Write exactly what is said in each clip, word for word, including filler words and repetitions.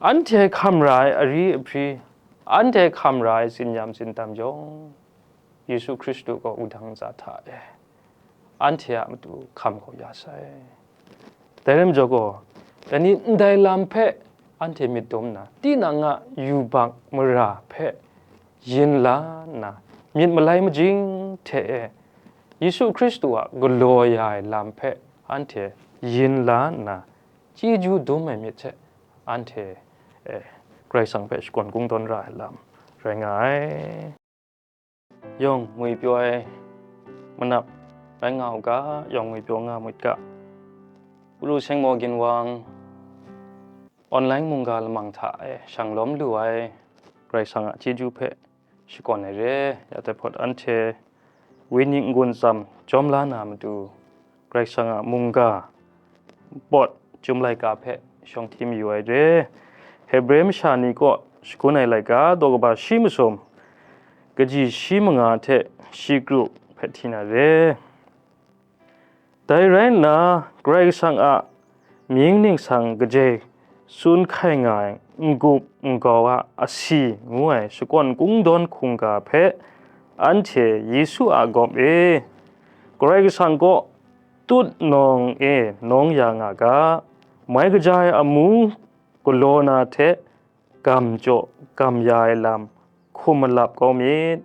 Anhte hkam ra ai ari ahpri, anhte hkam ra ai tsinyam tsindam yawng, Yesu Hkristu gaw wudang ntsa hta e anhte a matu hkam kau ya sai. Dai rai majaw gaw, dai ni ndai lam hpe anhte myit dum nna, tinang a yubak mara hpe yin la nna, myit malai majing hte e Yesu Hkristu a galaw ya ai lam hpe anhte yin la nna, chyeju dum ai myit hte anhte, eh, Karai Kasang hpe shakawn kungdawn ra ai lam rai nga ai. Yawng ngwipyaw ai manap rai nga u ga, yawng ngwipyaw nga myit ga. Uru Sengmaw Ginwang, online mungga lamang hta e shang lawm lu ai Karai Kasang a chyeju hpe shakawn ai re. Ya dai hpawt anhte wenyi n-gun tsam jawm la na matu, Karai Kasang a mungga pawt Chyum laika hpe shawng hti mayu ai re. Hebre masha ni kaw shagun ai laika daw kaba shi masum, kaji shi manga hte shi kru hpe hti na re. Dai rai nna, Karai Kasang a mying ningsang kajai tsun hkai nga ai n-gup n-gau a asi ngu ai shakawn kungdawn hkungga hpe anhte Yesu a gawp e, Karai Kasang kaw tut nawng e nawng ya nga ga, mai kaja ai amu galaw na hte gam jaw gam ya ai lam hkum malap kau myit.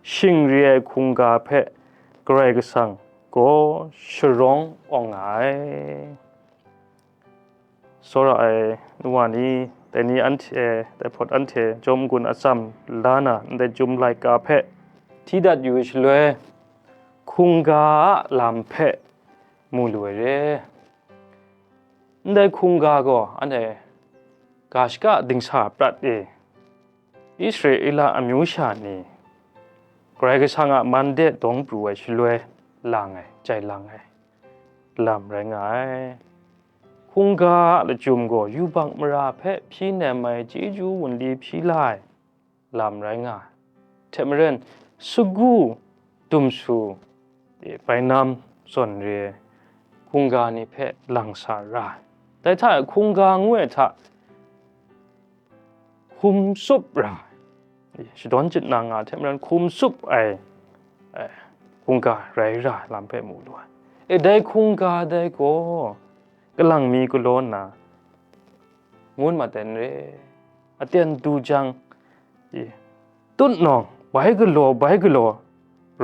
Shing re ai hkungga hpe Karai Kasang gaw sharawng awng nga ai. Tsawra ai nu wa ni, dai ni anhte, dai hpawt anhte jawm n-gun atsam la na, ndai Chyum laika hpe hti dat yu ai shaloi, hkungga a lam hpe mu lu ai re. Ndai hkungga gaw anhte ga shaka dingsa prat e, Israela amyu sha ni Karai Kasang a man de dawng pru ai shaloi lang ai, jai lang ai lam rai nga ai. Hkungga a lachyum gaw yubak mara hpe hpyi nem ai chyeju wunli hpyi la ai lam rai nga ai. Hte maren, sagu, dumsu, e, bainam zawn re ai hkungga ni hpe lang sa ra ai. Dai hta e hkungga ngu ai hta hkum tsup ra ai, e, shadawn chyit na nga hte maren hkum tsup ai, e, hkungga rai ra ai lam hpe mu lu ai. E, dai hkungga dai gaw kalang mi galaw nna, ngun mat ai n re, aten du jang, e, tut nawng, bai galaw, bai galaw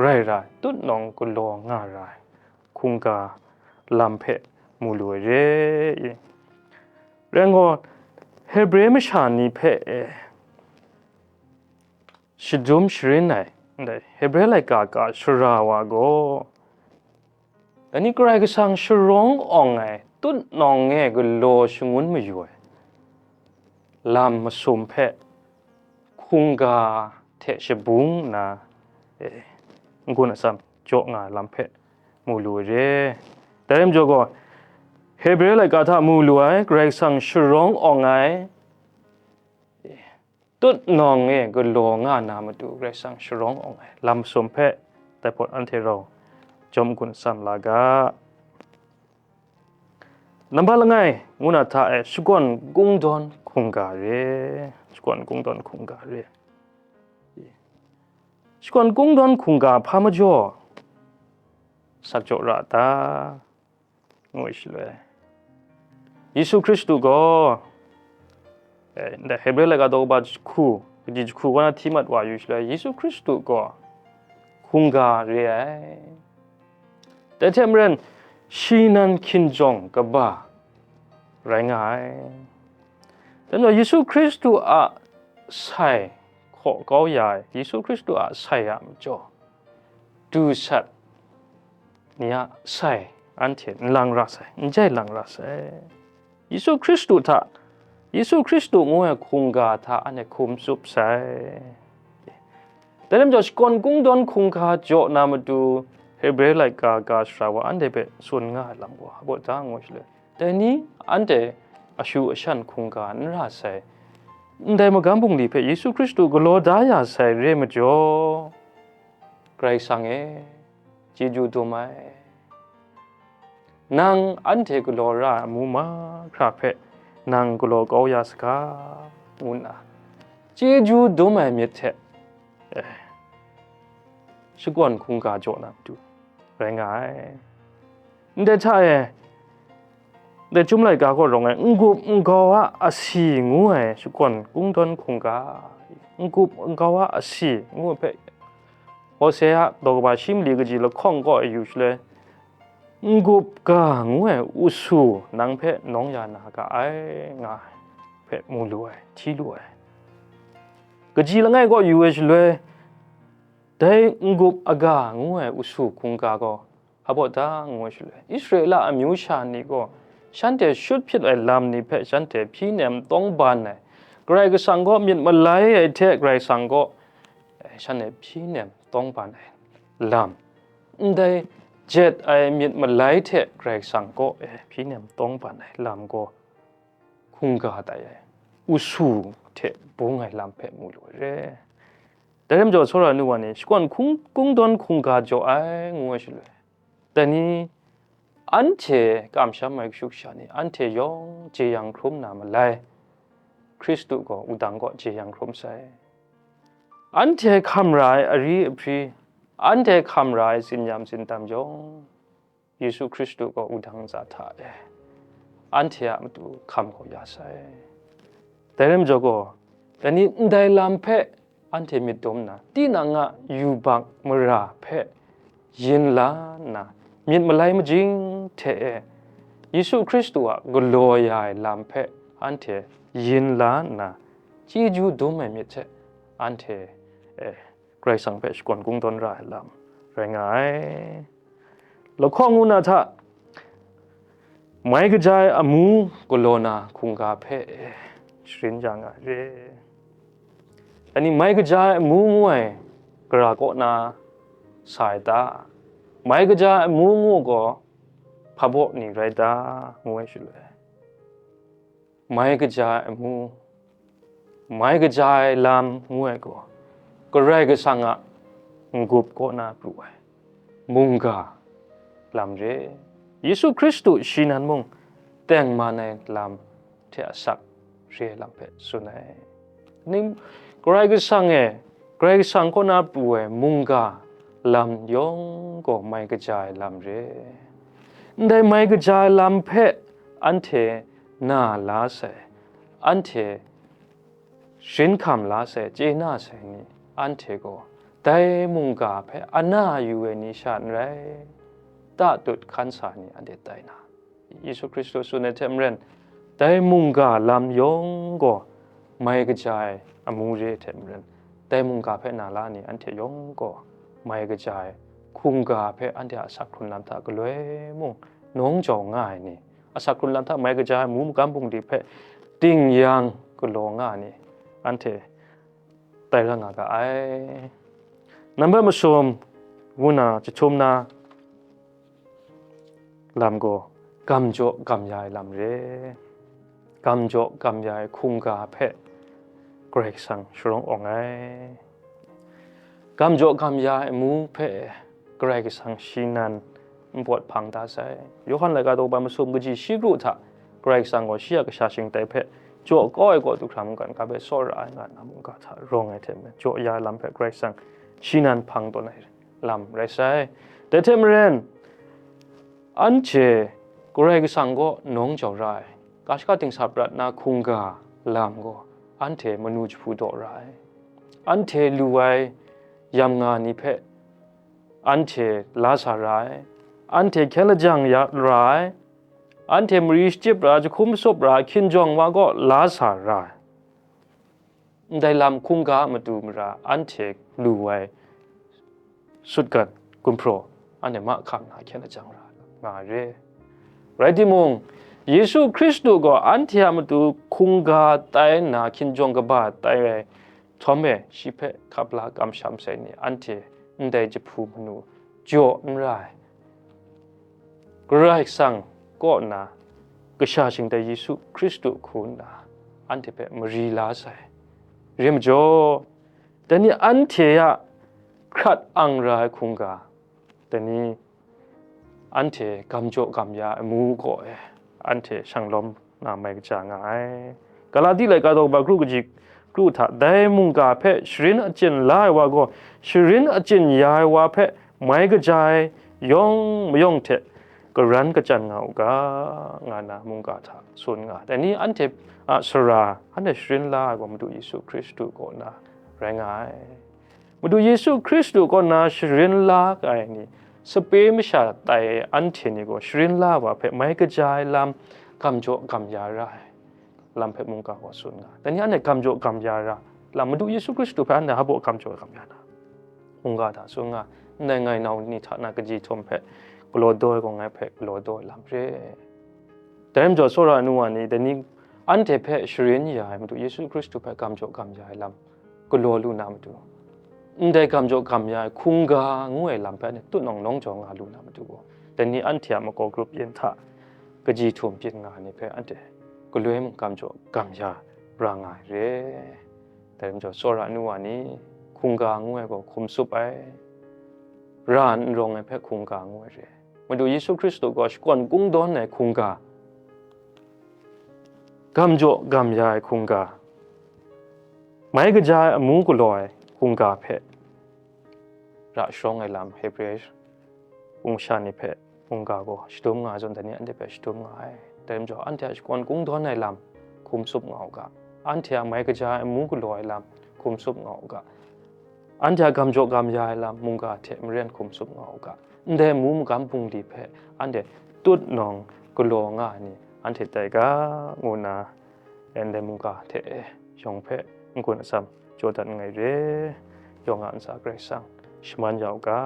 rai ra ai, tut nawng galaw nga ra ai hkungga lam hpe mu lu ai re. Rai ngaw, Hebre masha ni hpe, e, shadum sharin ai, ndai Hebre laika ka sara wa gaw, dai ni Karai Kasang sharawng awng ai tut nawng e galaw shangun mayu ai lam masum hpe hkungga hte shabung nna, e, n-gun atsam jaw nga ai lam hpe mu lu ai re. Dai rai majaw gaw, Hebre laika hta mu lu ai Karai Kasang sharawng awng ai, e, tut nawng e galaw nga na matu Karai Kasang sharawng awng ai lam masum hpe dai hpawt anhte rau jawm n-gun atsam la ga. Nambat langai ngu na hta e shakawn kungdawn hkungga re, shakawn kungdawn hkungga re. Shakawn kungdawn hkungga hpa majaw sak jaw ra ta? Ngu shaloi, Yesu Hkristu gaw, e, ndai Hebre laika daw kaba jahku, kaji jahku kaw na hti mat wa yu shaloi, Yesu Hkristu gaw hkungga re ai. Dai hte maren, shi nan hkinjawng kaba rai nga ai. Dai majaw, Yesu Hkristu a sai hkaw kau ya ai, Yesu Hkristu a sai a majaw, du sat ni a sai anhte n lang ra sai, n jai lang ra sai. Yesu Hkristu hta, Yesu Hkristu ngu ai hkungga hta anhte hkum tsup sai. Dai lam jaw, shakawn kungdawn hkungga jaw na matu Hebre laika ga sara wa anhte hpe tsun nga ai lam gaw, a baw da ngu shaloi, dai ni anhte ashu ashan hkungga n ra sai, ndai magam bungli hpe Yesu Hkristu galaw da ya sai re majaw, Karai Kasang e, chyeju dum ai. Nang anhte galaw ra ai amu mahkra hpe nang galaw kau ya saga, ngu nna chyeju dum ai myit hte, eh, shakawn hkungga jaw na matu rai nga ai. Ndai hta e, ndai Chyum laika kaw rawng ai, n-gup n-gau a asi ngu ai shakawn kungdawn hkungga, n-gup n-gau a asi ngu ai hpe, Hosea daw kaba shi mali kaji lahkawng kaw e yu shaloi, n-gup ga ngu ai usu nang hpe nawng ya na ga ai, nga ai hpe mu lu ai, hti lu ai. Kaji langai kaw yu ai shaloi, dai n-gup aga ngu ai usu hkungga gaw hpa baw da ngu ai shaloi, Israela amyu sha ni gaw shanhte shut hpyit ai lam ni hpe shanhte hpyi nem tawng ban ai, Karai Kasang kaw myit malai ai hte Karai Kasang kaw, eh, shanhte hpyi nem tawng ban ai lam, ndai jet ai myit malai hte Karai Kasang kaw, eh, hpyi nem tawng ban ai lam gaw hkungga tai ai, usu hte bung ai lam hpe mu lu ai re. Dai rai majaw, tsawra nu wa ni, shakawn hkung, kungdawn hkungga jaw ai, ngu ai shaloi, dai ni, anhte kamsham ai kashu kasha ni, anhte yawng jeyang hkrum na malai, Hkristu gaw wudang kaw jeyang hkrum sai. Anhte hkam ra ai ari ahpri, anhte hkam ra ai tsinyam tsindam yawng, Yesu Hkristu gaw wudang ntsa hta e anhte a matu hkam kau ya sai. Dai rai majaw gaw, dai ni ndai lam hpe anhte myit dum nna, tinang a yubak mara hpe yin la nna, myit malai majing hte e Yesu Hkristu a galaw ya ai lam hpe anhte yin la nna, chyeju dum ai myit hte anhte, eh, Karai Kasang hpe shakawn kungdawn ra ai lam rai nga ai. Lahkawng ngu na hta, mai kaja ai amu galaw na hkungga hpe sharin ya nga re. Ani mai kaja ai amu ngu ai gara kaw na sa ai ta? Mai kaja ai amu ngu gaw hpa baw ni rai ta? Ngu ai shaloi, mai kaja ai amu, mai kaja ai lam ngu ai gaw, Karai Kasang a n-gup kaw na pru ai mungga lam re. Yesu Hkristu shi nan mung tengman ai lam hte asak re ai lam hpe tsun ai. Ning, Karai Kasang e, Karai Kasang kaw na pru ai mungga lam yawng gaw mai kaja ai lam re. Ndai mai kaja ai lam hpe anhte na la sai, anhte sharin hkam la sai, chye na sai ni, anhte gaw dai mungga hpe ana yu ai ni sha n rai, tatut hkan sa ni anhte tai na, Yesu Hkristu tsun ai hte maren, dai mungga lam yawng gaw mai kaja ai amu re ai hte maren, dai mungga hpe na la ni anhte yawng gaw mai kaja ai hkungga hpe anhte a asak hkrun lam hta galoi mung nawng jau nga ai ni, asak hkrun lam hta mai kaja ai amu magam bungli hpe ding yang galaw nga ai ni, anhte tai ra nga ga ai. Nambat masum ngu na jahtum na lam gaw, gam jaw gam ya ai lam re. Gam jaw gam ya ai hkungga hpe Karai Kasang sharawng awng ai. Gam jaw gam ya ai amu hpe Karai Kasang shi nan npawt hpang da sai. Yawhan laika daw kaba masum kaji shi kru hta, Karai Kasang gaw shi a kasha shingtai hpe jaw kau ai kaw du hkra mungkan ga hpe tsawra ai nga nna mungga hta rawng ai hte maren, jaw ya ai lam hpe Karai Kasang shi nan hpang tawn ai lam rai sai. Dai hte maren, anhte Karai Kasang kaw nawng jau ra ai, ga shaka dingsa prat na hkungga lam gaw anhte manu jahpu daw ra ai, anhte lu ai yam nga ni hpe anhte la sa ra ai, anhte hkyen lajang ya ra ai, anhte mari shachyip ra, jahkum shatup ra, hkinjawng wa kaw la sa ra ai. Ndai lam hkungga a matu mara anhte lu ai sutgan gumhpraw, anhte mahkam na hkyen lajang ra nga ai re. Rai timung, Yesu Hkristu gaw anhte a matu hkungga tai nna hkinjawng kaba tai ai htawm e, shi hpe hkap la kamsham sai ni, anhte ndai jahpu manu jaw n ra ai. Karai Kasang kaw nna kasha shingtai Yesu Hkristu hku nna anhte hpe mari la sai. Rai majaw, dai ni anhte a hkrat ang ra ai hkungga, dai ni anhte gam jaw gam ya ai amu kaw e, anhte shanglawm na mai kaja nga ai. Galati laika daw ba kru kaji kru hta, dai mungga hpe sharin achyin la ai wa gaw, sharin achyin ya ai wa hpe mai kaja ai yawng mayawng hte karan kachyan nga u ga, nga na mungga hta tsun nga. Dai ni anhte a sara, anhte sharin la ai gaw Madu Yesu Hkristu kaw na rai nga ai. Madu Yesu Hkristu kaw na sharin la ai ni, sape masha tai anhte ni gaw sharin la wa hpe mai kaja ai lam, gamjaw gamya ra ai lam hpe mungga gaw tsun nga. Dai ni anhte gamjaw gamya ra lam, Madu Yesu Hkristu hpe anhte hpa baw gamjaw gamya na? Mungga hta tsun nga, ndai ngai nau ni hta na kaji htum hpe galaw daw ai gaw ngai hpe galaw daw ai lam re. Dai majaw, tsawra nu wa ni, dai ni anhte hpe sharin ya ai Madu Yesu Hkristu hpe gamjaw gamya ai lam galaw lu na matu, ndai gamjaw gamya ai hkungga ngu ai lam hpe anhte tut nawng nawng jaw nga lu na matu gaw, dai ni anhte a makaw grup yin hta kaji htum byin nga ai ni hpe anhte galoi mung gamjaw gamya ra nga ai re. Dai majaw, tsawra nu wa ni, hkungga ngu ai gaw hkum tsup ai, ra n rawng ai hpe hkungga ngu ai re. Madu Yesu Hkristu gaw shakawn kungdawn ai hkungga, gamjaw gamya ai hkungga, mai kaja ai amu galaw ai hkungga hpe ra sharawng ai lam, Hebre mungsha ni hpe mungga gaw shadum nga ai zawn, dai ni anhte hpe shadum nga ai. Dai majaw, anhte a shakawn kungdawn ai lam hkum tsup nga u ga, anhte a mai kaja ai amu galaw ai lam hkum tsup nga u ga, anhte a gamjaw gamya ai lam mungga hte maren hkum tsup nga u ga, ndai amu magam bungli hpe anhte tut nawng galaw nga ai ni anhte tai ga, ngu nna ndai mungga hte e yawng hpe n-gun atsam jaw dat nngai re. Yawng a ntsa Karai Kasang shaman ya u ga.